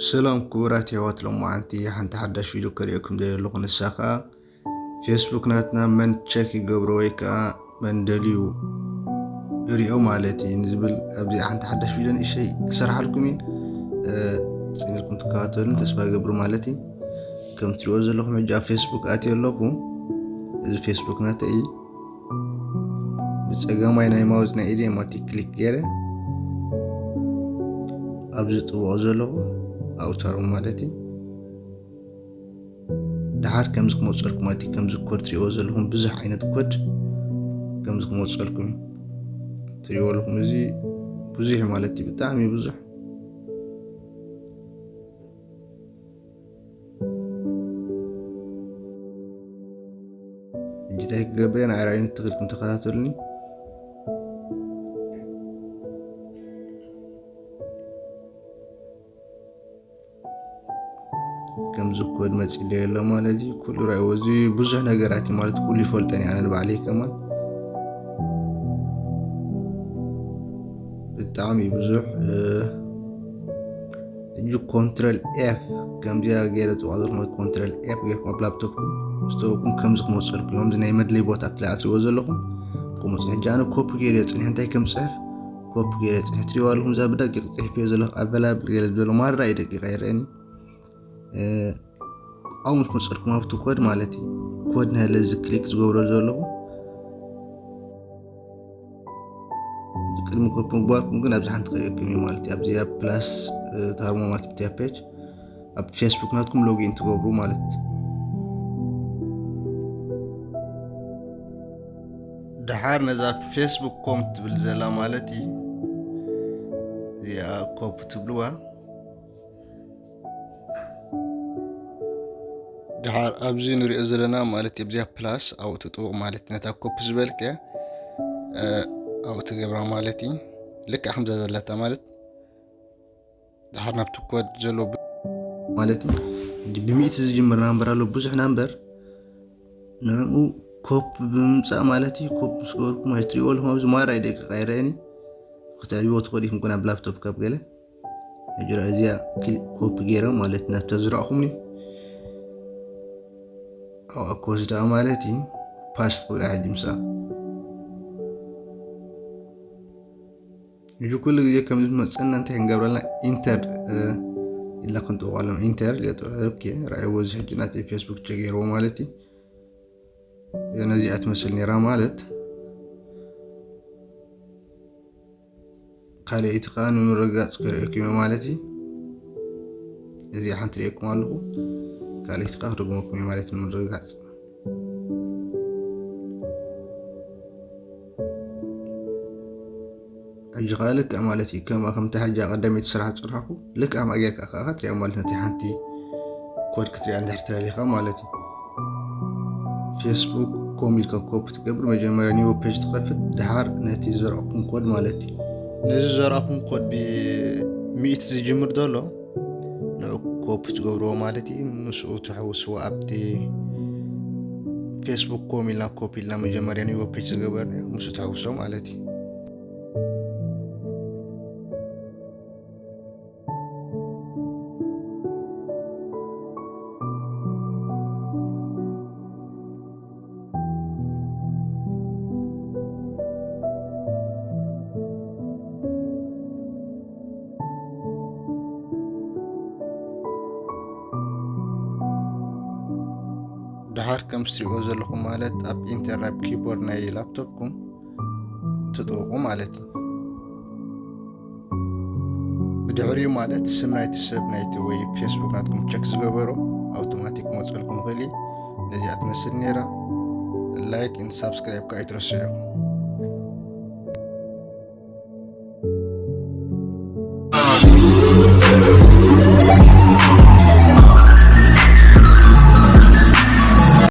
ሰላም ክቡራት የሕዋት፣ ሎማዓንቲ ሓንቲ ሓዳሽ ቪድዮ ከርእየኩም ደልየ ኣለኹ። ንሳ ኸዓ ፌስቡክ ናትና መን ቸክ ይገብሮ ወይ ከዓ መን ደልዩ ይሪኦ ማለት እዩ ንዝብል ኣብዚኣ ሓንቲ ሓዳሽ ቪድዮ ንእሸይ ክሰርሓልኩም እየ። እ፣ ጽኒልኩም ትከታተሉን ተስፋ ገብር ማለት እዩ። ከም ትሪኦ ዘለኹም ሕጂ ኣብ ፌስቡክ ኣትየ ኣለኹ። እዚ ፌስቡክ ናተይ እዩ። ብጸጋማይ ናይ ማውዝ ናይ ኢደይ ማቲ ክሊክ ገይረ ኣብዚ ጥብቆ ዘለኹ ኣውታሩ ማለት እዩ። ደሓር ከምዚ ክመፀልኩም ማለት እዩ። ከምዚ ኮድ ትሪእዎ ዘለኹም ብዙሕ ዓይነት ኮድ ከምዚ ክመፀልኩም እዩ። ትሪእዎ ኣለኹም፣ እዚ ብዙሕ ማለት እዩ፣ ብጣዕሚ ብዙሕ። ሕጂ እንታይ ክገብር እየ? ንዓይ ርኣዩኒ፣ ትኽልኩም ተኸታተሉኒ። ከምዚ ኮድ መፂለይ ኣሎ ማለት እዩ። ኩሉ ርኣይዎ፣ እዚ ብዙሕ ነገራት እዩ ማለት፣ ኩሉ ይፈልጠን እየ ኣነ ንባዕለይ ከማን። ብጣዕሚ ብዙሕ፣ እ፣ ሕጂ ኮንትረል ኤፍ ከምዚኣ ገይረ ጽዋቕ ዘለኹም ኮንትረል ኤፍ ገይርኩም ኣብ ላፕቶፕኩም ዝተወቅኩም ከምዚ ክመፀልኩም እዮም። እዚ ናይ መድለይ ቦታ ኣብቲ ላይ ኣትሪዎ ዘለኹም ክመፁ። ሕጂ ኣነ ኮፒ ገይረ ጽንሕ እንታይ ከም ጽሕፍ ኮፒ ገይረ ጽንሕ ትሪዎ ኣለኹም። እዛ ብደቂቕ ጽሕፍ እየ ዘለኹ፣ ኣበላብል ገለ ዝበሎ ማራ እዩ ደቂቕ ኣይረአኒ። እ፣ ኣብኡ ምስ መፀልኩም ኣብቲ ኮድ ማለት እዩ። ኮድ ናይ ለዚ ክሊክ ዝገብሮ ዘለኹ ቅድሚ ኮፒ ምግባርኩም ግን ኣብዚ ሓንቲ ከርእየኩም እዩ ማለት እዩ። ኣብዚኣ ፕላስ፣ እ፣ ታርሞ ማለት ብቲያ ፔጅ ኣብ ፌስቡክ ናትኩም ሎጊን ትገብሩ ማለት። ደሓር ነዛ ፌስቡክ ኮም ትብል ዘላ ማለት እዩ። እዚኣ ኮፒ ትብልዋ። ደሓር ኣብዚ ንሪኦ ዘለና ማለት እዩ፣ ኣብዚኣ ፕላስ ኣብኡ ትጥውቕ ማለት እዩ። ነታ ኮፒ ዝበልክያ፣ እ፣ ኣብኡ ትገብራ ማለት እዩ። ልክዕ ከምዛ ዘለታ ማለት ደሓር ናብቲ ኮድ ዘሎ ብ-፣ ማለት እዩ። ሕጂ ብሚእቲ ዝጅምር ናምበር ኣሎ፣ ብዙሕ ናምበር። ንዕኡ ኮፕ ብምምጻእ ማለት እዩ። ኮፕ ምስ ገበርኩም፣ ሕጂ ትሪእዎ ኣለኹም፣ ኣብዚ ማራ እዩ ደቂቕ ኣይረአኒ። ክትዕብዎ ትኽእሉ ኢኹም፣ ግን ኣብ ላፕቶፕ ካብ ገለ። ሕጂ ርኣ፣ እዚኣ ክሊ-፣ ኮፕ ገይረ ማለት ናብታ ዝረኣኹምኒ ኣብኣ ክወስዳ ማለት እዩ። ፓስት ክብላ ሕጂ ምስኣ። እዚ ኩሉ ግዜ ከም ዝመፀና እንታይ ክንገብረልና? ኢንተር፣ እ፣ ኢልና ክንጥውቕ ኣለና። ኢንተር ገጥ-፣ ኦኬ፣ ርኣይዎ፣ እዚ ሕጂ ናተይ ፌስቡክ ቸገይርዎ ማለት እዩ። ነዚኣ ትመስል ነይራ ማለት። ካልኣይቲ ከዓ ንምርግጋፅ ክርእየኩም እየ ማለት እዩ። እዚኣ ሓንቲ ርእየኩም ኣለኹ። ካልኣይቲ ከዓ ክደግመኩም እየ ማለት እዩ ንምርግጋፅ። ሕጂ ከዓ ልክዕ ማለት እዩ፣ ከምኣ ከምቲ ሕጂ ቀዳመይቲ ስራሕ ዝፅናሕኩ ልክዕ ከምኣ ጌርካ ከዓ ትሪኣ ማለት፣ ነቲ ሓንቲ ኮድ ክትሪኣ እንድሕር ተደሊኻ ማለት እዩ። ፌስቡክ ኮም ኢልካ ኮፒ ትገብር፣ መጀመርያ ኒው ፔጅ ትኸፍት፣ ድሓር ነቲ ዘርኣኹም ኮድ ማለት እዩ። ነዚ ዘርኣኹም ኮድ ብሚእቲ ዝጅምር ዘሎ ንዑ ኮፒ ትገብርዎ ማለት እዩ። ምስኡ ትሕውስዎ ኣብቲ ፌስቡክ ኮም ኢልና ኮፒ ኢልና መጀመርያ ኒው ፔጅ ዝገበርናዮ ምስኡ ትሕውሶ ማለት እዩ። ድሓር ከም ትሪእዎ ዘለኹም ማለት ኣብ ኢንተር ኣብ ኪቦርድ ናይ ላፕቶፕኩም ትጥውቑ ማለት እዩ። ብድሕሪኡ ማለት ስም ናይቲ ሰብ ናይቲ ወይ ፌስቡክ ናትኩም ቸክ ዝገበሮ ኣውቶማቲክ ክመፀልኩም ይኽእል እዩ። ነዚኣ ትመስል ነይራ። ላይክ ኢን ሳብስክራይብ ከዓ ኣይትረስዑ።